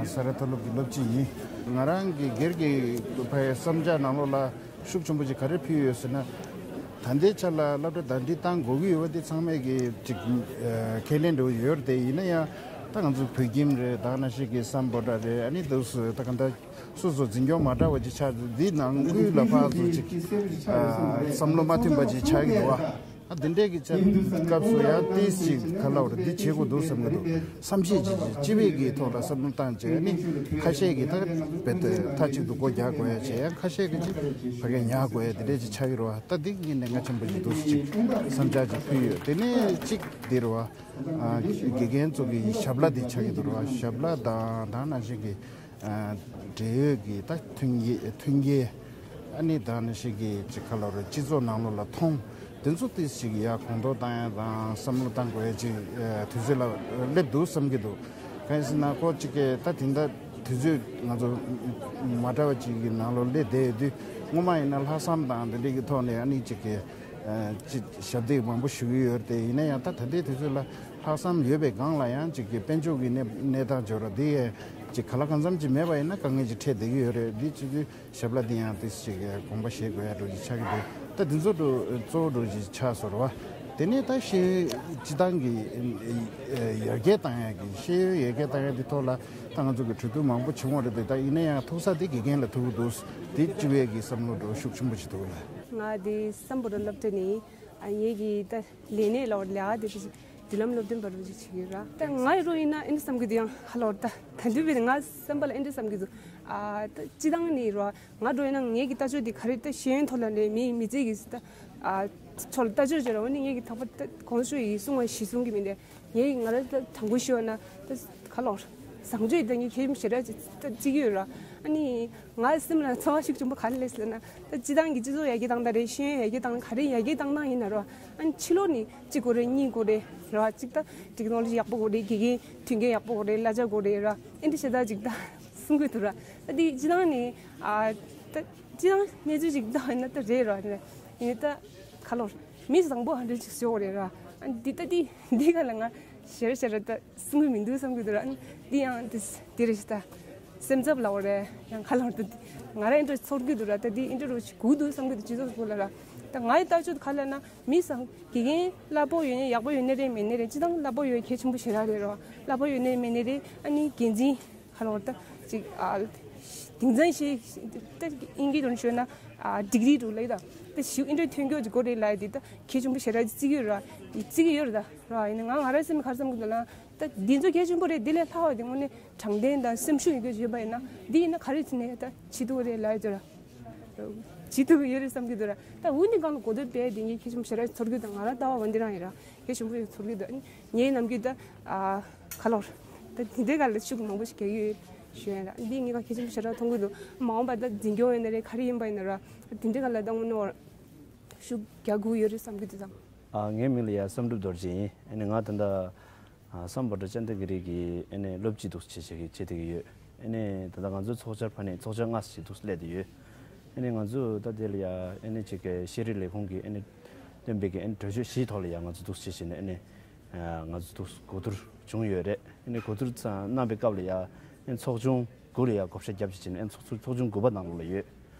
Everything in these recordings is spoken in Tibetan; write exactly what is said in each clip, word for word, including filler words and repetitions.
ས་རཱ་མཐོ་སློབ་ཀྱི་སློབ་སྤྱི་ཡིན། ང་རང་གི་སྒེར་གྱི་ཕ་ཡི་བསམ་འཆར་ནང་ལོགས་ལ་ཤུགས་ཆེན་པོ་ཅིག་ག་རེ་ཕུལ་ཡོད་ཟེར་ན། ད་ལྟའི་ཆ་ལ་སློབ་གྲྭ་ཟླ་སྒྲིལ་བཏང་དགོས་ཀྱི་ཡོད་པ་དེ་ཚང་མས་ཀྱི་ཅིག་ཨ་ཁས་ལེན་འདྲ་བོ་ཡོད་རེད་དེ། ཡིན་ན་ཡང་ད་ང་ཚོ་བོད་ཁྱིམ་རེད། ད་ནང་བཞིན་གྱི་སམ་བྷོ་ཊ་རེད། ཨ་ནི་འདུག་སེ་ད་ག་འདྲ་སོ་སོ་འཛིན་སྐྱོང་མ་འདྲ་བ་ཅིག་ཆགས་འདུག་འདི་ནང་ཁུལ་ལ་ཕར་ཚུར་ཅིག་ཨ་བསམ་བློ་མ་མཐུན་པ་ཅིག་ཆགས་ཀྱི་འདུག་བ། ཨ་འདི་འདྲའི་གི་ཆ་སྐབས་སུ་ཡང་ཏིས་ཅིག་ག་ལབ་རེད། འདི་བྱེད་དགོས་འདུག་བསམ་གྱི་འདུག་བསམ་ཤེས་ཅིག་ཅིག་སྤྱི་པའི་གི་ཐོག་ལ་བསམ་བློ་བཏང་བྱས་ནི་ཁ་ཤས་ཀྱི་ད་རྦད་དེ་མཐའ་གཅིག་ཏུ་སྒོ་རྒྱག་དགོས་ཡ་བྱས། ཡང་ཁ་ཤས་ཀྱི་ཅིག་ཕ་གིར་ཉར་དགོས་ཡ་འདི་འདྲའི་ཅིག་ཆགས་ཀྱི་རེད་བ། ད་འདི་གི་གནད་འགག་ཆེན་པོ་ཅིག་འདུག་ཅིག་བསམ་འཆར་ཅིག་ཕུལ་ཡོད། དེ་ནས་གཅིག་འདི་རེད་བ། ཨ་དགེ་རྒན་ཚོ་གི་ཞབས་ལ་འདི་ཆགས་ཀྱི་འདུག་རེད་བ། ཞབས་ལ་དང་ད་ནང་བཞིན་གྱི་ཨ་འབྲེལ་ཡོད་ཀྱི་ད་མཐུན་རྐྱེན་མཐུན་རྐྱེན། ཨ་ནི་ད་ནི་ཞིག་གི་ཅིག་ག་ལབ་རེད། སྤྱི་ཚོགས་ནང་ལོགས་ལ་མཐོང་། དེ་ཚོ་ཏིས་ཅིག་ཡ་གོང་མཐོར་བཏང་ཡ་དང་བསམ་བློ་བཏང་དགོས་ཡ་ཅིག་ཨ་དུས་ཚོད་ལ་སླེབས་འདུག་བསམ་གྱི་འདུག་གང་ཡིན་ཟེར་ན་ཁོ་ཅིག་གི་ད་དེ་འདྲ་དུས་ཚོད་ང་ཚོ་མ་འདྲ་བ་ཅིག་གི་ནང་ལོགས་སླེབས་བསྡད་ཡོད་དུས། སྔོན་མ་ཡིན་ན་ལྷག་བསམ་དང་དེ་འདྲ་གི་ཐོག་ནས་ཨ་ནི་ཅིག་གི་ཨ་ཅིག་ཞབས་འདེགས་མང་པོ་ཞུ་གི་ཡོད་རེད་དེ། ཡིན་ན་ཡང་ད་ད་ལྟའི་དུས་ཚོད་ལ་ལྷག་བསམ་ཡོད་པའི་སྒང་ལ་ཡང་ཅིག་གི་དཔལ་འབྱོར་གྱི་གནས་གནས་སྟངས་འབྱོར་ར་དེ་ཡང་ཅིག་ག་ལ་གང་འཚམ་ཅིག་མེད་པ་ཡིན་ན་དཀའ་ངལ་ཅིག་འཕྲད་བསྡད་ཀྱི་ཡོད་རེད། འདི་བྱེད་དུས་ཞབས་ལ་འདི་ཡང་ཏིས་ཅིག་དགོངས་པ་བཞེས་དགོས་ཡ་འདྲ་ཅིག་ཆགས་ཀྱི་འདུག་ད་འདི་ཚོ་འདྲ་གཙོ་བོ་འདྲ་ཅིག་ཆགས་སོང་རེད་བ། དེ་ནས་ད་ཤེས་ཡོན་སྤྱི་བཏང་གི་ཡར་རྒྱས་བཏང་ཡ་གི་ཤེས་ཡོན་ཡར་རྒྱས་བཏང་ཡ་འདི་ཐོག་ལ་ད་ང་ཚོ་གི་གྲོས་བསྡུར་མང་པོ་བྱུང་བ་རེད་དེ། ད་ཡིན་ན་ཡང་ཐུག་ས་དེ་དགེ་རྒན་ལ་ཐུག་གི་འདུག་འདི་སྤྱི་པའི་གི་བསམ་བློ་འདྲ་ཤུགས་ཆེན་པོ་ཅིག་འདུག་ལ། ང་དེ་སམ་བྷོ་ཊ་སློབ་གྲྭ་ནས་ཨ་ངེད་ཀྱི་ད་ལས་གནས་ལ་ལས་ཀ་དེ་འབྲིང་ལམ་སློབ་སྟོན་པ་རུ་ཅིག་བྱེད་ཀྱི་ཡོད་ར། ད་ང་ཡི་རོ་ཡིན་ན་ཨེ་འདྲ་བསམ་གྱི་འདུག་ཡང་ཧ་ལོར་ད་ད་དུས་བས་ང་བསམ་པ་ལ་ཨེ་འདྲ་བསམ་གྱི་འདུག་ཨ་ད་སྤྱི་བཏང་ནས་རོ་ང་འགྲོ་ཡིན་ན་ངེད་ཀྱི་ལྟ་སྤྱོད་དེ་ག་རེ་ད་ཤེས་ཡོན་ཐོག་ལ་ནས་མི་མི་ཚེ་གི་ད་ཨ་ཚོར་ལྟ་སྤྱོད་བྱོས་ར། འོ་ནི་ངེད་ཀྱི་ད་ཕར་ད་གོང་ཞུ་ཡི་གསུང་བ་གཞི་བཟུང་གི་མི་འདུག་ངས་ང་རང་ལ་དྲང་པོ་ཞུས་ན་ད་ག་ལོར་བཟང་སྤྱོད་དང་ངས་ཁྱེད་ཞེ་དྲག་ཅིག་ད་བརྩི་གི་ཡོད་ར། ཨ་ནི་ང་སེམས་ལ་ཚོར་བ་ཤུགས་ཆེན་པོ་ག་རེ་སླེབས་ཟེར་ན། ད་སྤྱི་བཏང་གི་སྤྱི་ཚོགས་ཡར་རྒྱས་བཏང་སྟངས་རེད། ཤེས་ཡོན་ཡར་རྒྱས་བཏང་ག་རེ་ཡར་རྒྱས་བཏང་སྟངས་ཡིན་ན་ར། ཨ་ནི་ཕྱི་ལོགས་ནས་གཅིག་དགོས་རེད། གཉིས་དགོས་རེད་ར། གཅིག་ད་ཊེག་ནོ་ལོ་ཇི་ཡག་པོ་དགོས་རེད། དགེ་རྒན་མཐུན་རྐྱེན་ཡག་པོ་དགོས་རེད། གླ་ཆ་དགོས་རེད་ར། ཨེ་འདྲ་ཞེ་དྲག་ཅིག་ད་གསུང་གི་འདུག་ར། ད་འདི་སྤྱི་བཏང་ནས་ཨ་ད་སྤྱི་བཏང་གནས་ཚུལ་ཅིག་བཏང་ཡིན་ན་ད་རེད་ར། ཡིན་ད་ག་ལོར་མི་བཟང་པོ་ཧ་འདྲ་ཅིག་བཟོ་དགོས་རེད་ར། ཨ་འདི་ད་འདི་འདི་ག་ལ་ང་ཞེ་ར་ཞེ་ར་ད་གསུང་གི་མི་འདུག་བསམ་གྱི་འདུག་ར། ཨ་ནི་འདི་ཡང་འདི་འདི་རེད་ཤག་ད། སེམས་འཚབ་ལབ་དགོས་རེད། ཡང་ཁ་ལོར་ད་འདི་ང་རང་འདྲ་ཚོར་གྱི་འདུག་ར། ད་འདི་འདྲ་རུ་ཞིག་སྒུག་འདུག་བསམ་གྱི་འདུག་སྤྱི་ཚོགས་སྐོར་ལ་ར། ད་ང་ཡི་ལྟ་སྤྱོད་ག་ལ་ན་མི་བཟང་དགེ་རྒན་སླ་པོ་ཡོད་ནའི་ཡག་པོ་ཡོད་ནའི་རེད། མེད་ནའི་རེད། སྤྱི་བཏང་སླ་པོ་ཡོད་གལ་ཆེན་པོ་ཞེ་དྲག་རེད་ར། སླ་པོ་ཡོད་ནའི་མེད་ནའི་རེད། ཨ་ནི་འགན་འཛིན་ཁ་ལོར་ད་ཅིག་ཨ་དེང་སང་ཞིག་ད་དབྱིན་སྐད་དུ་ཤོད་ན་ཨ་ཌིག་རི་འདྲ་ལབ་ད། ད་ཞིག་ཨེ་འདྲ་ཐོན་སྐྱོད་ཅིག་དགོས་རེད་ལབ་ཡ་དེ་ད་གལ་ཆེན་པོ་ཞེ་དྲག་ཅིག་བརྩི་གི་ཡོད་ར། བརྩི་གི་ཡོད་རེད་ད་ར། ཡིན་ན་ང་ང་རང་སེམས་ཁར་བསམ་གི་འདུག་ལ། ད་འདི་ཚོ་གལ་ཆེན་པོ་རེད། འདི་ལས་ལྷག་པ་དེ་དངོས་གནས་དྲང་བདེན་དང་སེམས་ཤུགས་ཡོད་རྒྱུ་ཡོད་པ་ཡིན་ན། འདི་ཡིན་ན་ག་རེ་བྱས་ནས་ད་བྱེད་ཐུབ་ཀྱི་རེད་ལབ་ཡ་ཅིག་ར། བྱེད་ཐུབ་ཀྱི་ཡོད་རེད་བསམ་གྱི་འདུག་ར། ད་འུ་ནི་གང་ལ་གོ་ཐོས་སྤེལ་དེ་ངས་གལ་ཆེན་པོ་ཞེ་དྲག་ཚོར་གྱི་འདུག་ང་རང་ལྟ་བ་འོ་འདི་རང་ཡིན་ར། གལ་ཆེན་པོ་ཞིག་ཚོར་གྱི་འདུག་ངའི་ནམ་རྒྱུན་ད་ཨ་ག་ལོར་ད་དེ་འདྲའི་སྒང་ལ་ཤུགས་མང་པོ་ཞིག་རྒྱག་གི་ཡོད་ཞུ་ཡ་ར། འདི་ངས་གལ་ཆེན་པོ་ཞེ་དྲག་མཐོང་གི་འདུག་མ་འོངས་པ་ད་འཛིན་སྐྱོང་ཡིན་ན་རེད། ག་རེ་ཡིན་པ་ཡིན་ན་ར། དེ་འདྲའི་སྒང་ལ་ད་དངོས་གནས་ཤུགས་རྒྱག་དགོས་ཡོད་རེད་བསམ་གྱི་འདུག་དང་། ཨ་ངའི་མིང་ལ་ཡ་བསམ་གྲུབ་རྡོ་རྗེ་ཡིན། ཨ་ནི་ང་ད་ལྟ་ཨ་སམ་བྷོ་ཊ་ཅན་དྷ་གི་རི་གི་ཨ་ནི་སློབ་སྤྱི་འདུག་བྱེད་བྱེད་ཀྱི་བྱེད་བསྡད་ཀྱི་ཡོད། ཨ་ནི་ད་ལྟ་ང་ཚོའི་ཚོགས་བཅར་ཕ་ནས་ཚོགས་བཅར་སྔ་ས་ཅིག་འདུག་སླེབས་བསྡད་ཡོད། ཨ་ནི་ང་ཚོ་ད་དེ་ལ་ཡ་ཨ་ནི་ཅིག་གི་ཤེས་རིག་ལས་ཁུངས་ཀྱི་ཨ་ནི་བཏོན་པའི་གི་ཨ་ནི་གྲོས་ཆོད་བཞིའི་ཐོག་ལ་ཡ་ང་ཚོ་འདུག་བྱེད་བྱེད་ནས་ཨ་ནི་ཨ་ང་ཚོ་འདུག་གོ་བསྡུར་བྱུང་ཡོད་རེད། ཨ་ནི་གོ་བསྡུར་ཙམ་གནང་པའི་སྐབས་ལ་ཡ་ཨ་ནི་ཚོགས་ཆུང་དགུ་ལ་ཡ་བགོ་བཤའ་བརྒྱབ་བྱས་བྱས་ནས་ཨ་ནི་ཚོགས་ཚོགས་ཆུང་དགུ་པ་ནང་ལོགས་ལ་ཡོད།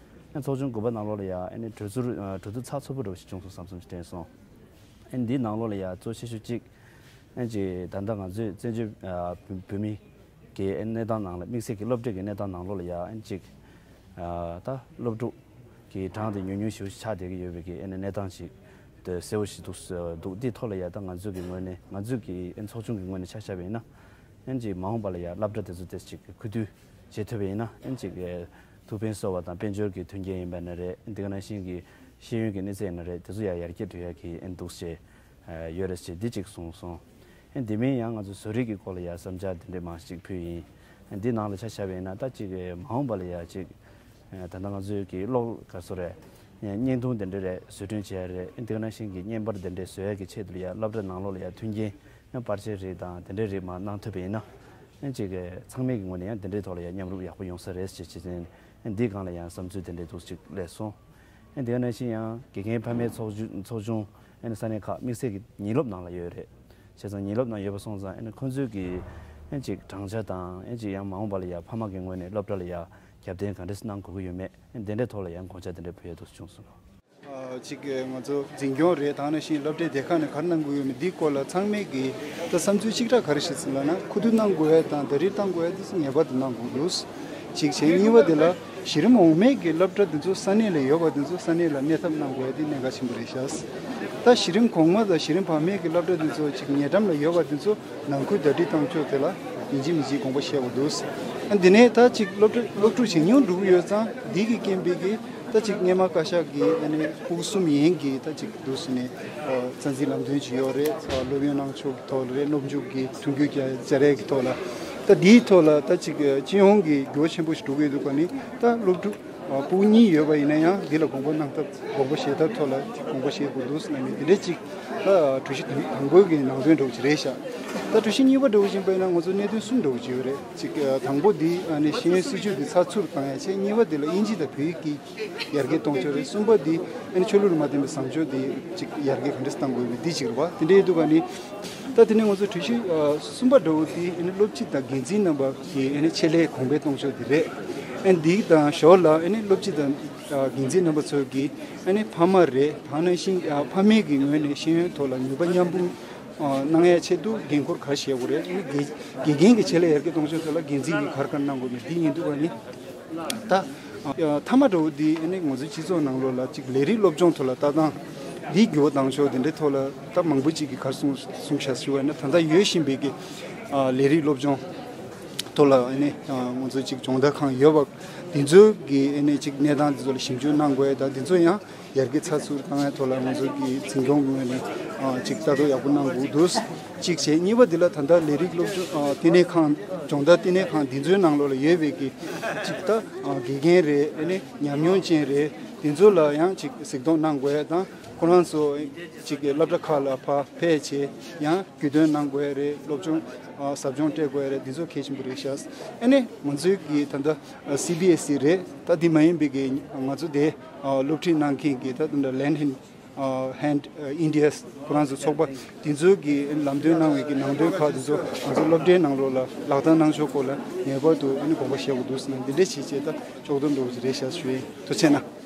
ཨ་ནི་ཚོགས་ཆུང་དགུ་པ་ནང་ལོགས་ལ་ཡ་ཨ་ནི་གྲོས་ཚོར་ཨ་གྲོས་བསྡུར་ཚགས་ཚུད་པོ་འདྲ་བོ་ཞིག་བྱུང་སོང་བསམ་བསམ་ཞིག་དྲན་སོང་། ཨ་ནི་འདིའི་ནང་ལོགས་ལ་ཡ་གཙོ་ཆེ་ཤོས་གཅིག་ཨ་ནི་ཅིག་ད་ལྟ་ང་ཚོས་བཙན་བྱོལ་ཨ་བོད་བོད་མི་གི་ཨ་ནི་གནས་སྟངས་ནང་ལ་དམིགས་བསལ་གྱི་སློབ་གྲྭ་གི་གནས་སྟངས་ནང་ལོགས་ལ་ཡ་ཨ་ནི་ཅིག་ཨ་ད་སློབ་ཕྲུག་གི་གྲངས་དེ་ཉུང་ཉུང་ཞེ་པོ་ཞིག་ཆགས་བསྡད་ཀྱི་ཡོད་པའི་གི་ཨ་ནི་གནས་སྟངས་ཤིག་དེ་གསལ་པོ་ཞིག་འདུག་འདུག་འདིའི་ཐོག་ལ་ཡ་ད་ང་ཚོ་གི་ངོས་ནས་ང་ཚོ་གི་ཨ་ནི་ཚོགས་ཆུང་གི་ངོས་ནས་ཆ་བཞག་པ་ཡིན་ན། ཨ་ནི་ཅིག་མ་འོངས་པ་ལ་ཡ་སློབ་གྲྭ་དེ་ཚོ་དེ་ཅིག་གི་ཁུ་བསྡུ་བྱེད་ཐུབ་པ་ཡིན་ན། ཨ་ནི་ཅིག་གི་ཐུགས་ཕན་གསོས་པ་དང་དཔལ་འབྱོར་གྱི་མཐུན་རྐྱེན་ཡིན་པ་ན་རེད། འདི་ག་ནང་བཞིན་གྱི་ཤེས་ཡོན་གྱི་གནས་ཚད་ཡིན་ན་རེད། དེ་ཚོ་ཡ་ཡར་རྒྱས་འགྲོ་ཡ་གི་ཨ་ནི་འདུག་ཅེས་ཡོད་རེད་ཅེས་འདི་གཅིག་གསུངས་སོང་། ཨ་ནི་དེ་མིན་ཡང་ང་ཚོ་བཟོ་རིག་གི་སྐོར་ལ་ཡ་བསམ་འཆར་དེ་འདྲས་མང་ཞིག་ཕུལ་ཡིན། ཨ་ནི་འདི་ནང་ལ་ཆ་བཞག་པ་ཡིན་ན་ད་ཅིག་གི་མ་འོངས་པ་ལ་ཡ་ཅིག་ད་ལྟ་ང་ཚོའི་གི་གློག་ག་སོ་རེད། བརྙན་ཐུང་དེ་འདྲ་རེད་བཟོ་སྐྲུན་བྱེད་ཡ་རེད། ཨ་ནི་དེ་ག་ནང་བཞིན་གྱི་བརྙན་པར་དེ་འདྲས་བཟོ་ཡ་གི་ཆེད་དུ་ལ་ཡ་སློབ་གྲྭ་ནང་ལོགས་ལ་ཡ་མཐུན་རྐྱེན་ཡང་པར་ཆས་རིགས་དང་དེ་འདྲའི་རིགས་མར་གནང་ཐུབ་པ་ཡིན་ན། ཨ་ནི་ཅིག་གི་ཚང་མའི་གི་ངོས་ནས་ཡང་དེ་འདྲའི་ཐོག་ལ་ཡང་མཉམ་རུབ་ཡག་པོ་ཡོང་ས་རེད་ཅེས་བྱས་ཙང་། ཨ་ནི་འདིའི་སྒང་ལ་ཡང་བསམ་ཚུལ་དེ་འདྲའི་འདུག་ཅིག་སླེབས་སོང་། ཨ་ནི་དེ་ག་ནང་བཞིན་ཡང་དགེ་རྒན་ཕ་མའི་ཚོགས་ཆུང་ཚོགས་ཆུང་ཨ་ནི་ས་གནས་ཁག་དམིགས་བསལ་གྱི་ཉིན་སློབ་ནང་ལ་ཡོད་རེད། བྱས་ཙང་ཉིན་སློབ་ནང་ཡོད་པ་སོང་ཙང་ཨ་ནི་ཁོང་ཚོའི་གི་ ཨེ་ཅིག་བགྲང་བྱ་དང་ཨེ་ཅིག་ཡང་མ་འོངས་པ་ལ་ཡ་ཕ་མ་གི་ངོས་ནས་སློབ་གྲྭ་ལ་ཡ་རྒྱབ་རྟེན་ག་འདྲས་གནང་དགོས་ཀྱི་ཡོད་མེད། ཨེ་དེ་འདྲའི་ཐོག་ལ་ཡང་དགོངས་འཆར་དེ་འདྲ་ཕུལ་ཡ་འདུག་བྱུང་སོང་། ཨ་ཅིག་ང་ཚོ་འཛིན་སྐྱོང་རེད། ད་ནང་བཞིན་སློབ་གྲྭའི་སྡེ་ཁག་ནས་ག་རེ་གནང་དགོས་ཡོད་མེད་འདིའི་སྐོར་ལ་ཚང་མས་ཀྱི་ད་བསམ་ཚུལ་གཅིག་གྲགས་ག་རེ་ཞིག་ཟིན་ལབ་ན། ཁུ་བསྡུ་གནང་དགོས་ཡ་དང་ཟླ་སྒྲིལ་གཏང་དགོས་ཡ་དེ་ཚོ་ངེས་པར་དུ་གནང་དགོས་འདུག་གཅིག་བྱས། གཉིས་པ་དེ་ལ་གཞི་རིམ་འོག་མའི་གི་སློབ་གྲྭ་དེ་ཚོ་ས་གནས་ལ་ཡོད་པ་དེ་ཚོ་ས་གནས་ལ་གནས་ཐབས་གནང་དགོས་ཡ་དེ་གནད་འགག་ཆེན་པོ་རེད་ཤག་ད་གཞི་རིམ་གོང་མ་དང་གཞི་རིམ་བར་མའི་གི་སློབ་གྲྭ་དེ་ཚོ་ཅིག་ཉེ་འགྲམ་ལ་ཡོད་པ་དེ་ཚོ་ནང་ཁུལ་ཟླ་སྒྲིལ་གཏང་ཕྱོགས་དེ་ལ་ཡིན་གཅིག་མིན་གཅིག་དགོངས་པ་བཞེས་དགོས་འདུག་ཨ་འདི་ནས་ད་ཅིག་སློབ་གྲྭ་སློབ་ཕྲུག་ཇེ་ཉུང་འགྲོ་གི་ཡོད་ཙང་འདི་གི་རྐྱེན་པས་ཀྱི་ད་ཅིག་སྔས་མ་བཀའ་ཤག་གིས་ཨ་ནི་ཕྲུ་གུ་གསུམ་ཡན་གྱི་ད་ཅིག་འདུག་ཟེར་ནས་ཨ་རྩ་འཛིན་ལམ་སྟོན་ཅིག་ཡོད་རེད། ཨ་སློབ་ཡོན་གནང་ཕྱོགས་ཀྱི་ཐོག་ལ་རེད། སློབ་འཇུག་གི་མཐུན་འགྱུར་བྱ་བྱ་རེས་ཀྱི་ཐོག་ལ་ད་འདིའི་ཐོག་ལ་ད་ཅིག་ཨ་སྤྱི་ཡོངས་ཀྱི་འགྱུར་བ་ཆེན་པོ་ཞིག་འགྲོ་གི་ཡོད་འདུག་ག་ནི་ད་སློབ་ཕྲུག་ཨ་ཕྲུ་གུ་གཉིས་ཡོད་པ་ཡིན་ན་ཡང་འདི་ལ་དགོངས་པ་གནང་ཐབས་དགོངས་པ་བཞེས་ཐབས་ཐོག་ལ་དགོངས་པ་བཞེས་དགོས་འདུག་ཟེར་ནས་འདི་འདྲ་ཅིག་ད་གྲོས་གཞི་དང་དང་པོའི་གི་ནང་དོན་འདྲ་བོ་ཅིག་རེད་ཤག་ད་གྲོས་གཞི་གཉིས་པ་འདྲ་བོ་ཅིག་ཡིན་པ་ཡིན་ན་ང་ཚོ་གནད་དོན་གསུམ་འདྲ་བོ་ཅིག་ཡོད་རེད། ཅིག་ཨ་དང་པོ་འདི་ཨ་ནི་ཤེས་ཡོན་སྲིད་བྱུས་འདི་ཚགས་ཚུད་བཏང་ཡ་བྱས། གཉིས་པ་འདི་ལ་དབྱིན་ཇི་དང་བོད་ཡིག་གི་ཡར་རྒྱས་གཏོང་ཕྱོགས་རེད། གསུམ་པ་འདི་ཨ་ནི་ཆོས་ལུགས་དང་མ་མཐུན་པའི་བཟང་སྤྱོད་འདི་ཅིག་ཡར་རྒྱས་ག་འདྲས་གཏང་དགོས་མིན་འདི་ཅིག་རེད་པ། དེ་འདྲ་ཡིན་དུས་ག་ནི་ད་དེ་ནས་ང་ཚོ་གྲོས་གཞི་ཨ་གསུམ་པ་འདྲ་བོ་དེ་ཨ་ནི་སློབ་སྤྱི་དང་འགན་འཛིན་རྣམ་པ་གི་ཨ་ནི་ཆེད་ལས་གོང་འཕེལ་གཏོང་ཕྱོགས་དེ་རེད། ཨ་ནི་འདི་དང་ཞོར་ལ་ཨ་ནི་སློབ་སྤྱི་དང་ཨ་འགན་འཛིན་རྣམ་པ་ཚོ་གིས་ཨ་ནི་ཕ་མ་རེད། ད་ནང་བཞིན་ཨ་ཕ་མའི་གི་ངོས་ནས་ཤེས་ཡོན་ཐོག་ལ་ནུས་པ་མཉམ་སྤུངས་ཨ་གནང་ཡ་ཆེད་དུ་འགན་ཁུར་ག་རེ་བཞེས་དགོས་རེད། ཨ་ནི་དགེ་དགེ་རྒན་གྱི་ཆེད་ལས་ཡར་རྒྱས་གཏོང་ཕྱོགས་ཐོག་ལ་འགན་འཛིན་གྱིས་ག་རེ་ག་རེ་གནང་དགོས་མིན་འདི་ཡིན་དུས་ག་ནི། ད་ཨ་མཐའ་མ་འདྲ་བོ་འདི་ཨ་ནི་ང་ཚོའི་སྤྱི་ཚོགས་ནང་ལོགས་ལ་ཅིག་ལས་རིགས་སློབ་སྦྱོང་ཐོག་ལ་ལྟ་སྟངས་འདི་འགྱུར་བ་བཏང་ཕྱོགས་དེ་འདྲའི་ཐོག་ལ་ད་མང་པོ་ཅིག་གིས་ག་རེ་གསུངས་གསུངས་བཞག་ཞུ་བ་ཡིན་ན། ད་ལྟ་ཡོད་བཞིན་པའི་གི་ཨ་ལས་རིགས་སློབ་སྦྱོང་ཐོག་ལ་ཨ་ནི་ཨ་ང་ཚོ་ཅིག་སྦྱོང་བརྡར་ཁང་ཡོད་པ་འདི་ཚོ་གི་ཨ་ནི་ཅིག་གནས་སྟངས་འདི་ཚོ་ལ་ཞིབ་འཇུག་གནང་དགོས་ཡ་དང་འདི་ཚོ་ཡང་ཡར་རྒྱས་ཚགས་ཚུད་བཏང་ཡ་ཐོག་ལ་ང་ཚོ་གི་འཛིན་སྐྱོང་གི་ངོས་ནས་ཨ་ཅིག་ལྟ་རྟོག་ཡག་པོ་གནང་དགོས་འདུག་གཅིག་བྱས། གཉིས་པ་འདི་ལ་ད་ལྟ་ལས་རིགས་སློབ་སྦྱོང་ཨ་བསྟི་གནས་ཁང་སྦྱོང་བརྡར་བསྟི་གནས་ཁང་འདི་ཚོའི་ནང་ལོགས་ལ་ཡོད་པའི་གི་ཅིག་ད་ཨ་དགེ་རྒན་རེད། ཨ་ནི་ཉམས་མྱོང་ཅན་རེད། འདི་ཚོ་ལ་ཡང་ཅིག་གཟིགས་རྟོག་གནང་དགོས་ཡ་དང་ཁོ་རང་ཚོ་ཅིག་གི་སློབ་གྲྭ་ཁག་ལ་ཕར་ཕེབས་བྱས་ཡང་རྒྱུས་སྟོན་གནང་དགོས་ཡ་རེད། སློབ་སྦྱོང་ཨ་ཟབ་སྦྱོང་སྤྲད་དགོས་ཡ་རེད། འདི་ཚོ་གལ་ཆེན་པོ་རེད་ཤག་ཨ་ནི་ང་ཚོའི་གི་ད་ལྟ་ཨ་སི་བི་ཨེས་ཨི་རེད། ད་འདི་མ་ཡིན་པའི་གི་ང་ཚོ་དེ་ཨ་སློབ་ཁྲིད་གནང་མཁན་གྱི་ད་ལྟ་ལན་ཧིན་ཨ་ཧན་ཨ་ཨིན་ཌི་ཡ་ཁོ་རང་ཚོ་ཚོགས་པ་དེ་ཚོའི་གི་ལམ་སྟོན་གནང་བའི་གི་ནང་དོན་ཁག་དེ་ཚོ་ང་ཚོ་སློབ་གྲྭའི་ནང་ལོགས་ལ་ལག་བསྟར་གནང་ཕྱོགས་སྐོར་ལ་ངེས་པར་དུ་ཨ་ནི་དགོངས་པ་བཞེས་དགོས་འདུག་ཟེར་ན་འདི་འདྲ་བྱས་བྱས་ད་ཕྱོགས་སྡོམ་འགྲོ་གི་རེད་ཤག་ཞུ་ཡིན། ཐུགས་རྗེ་གནང་།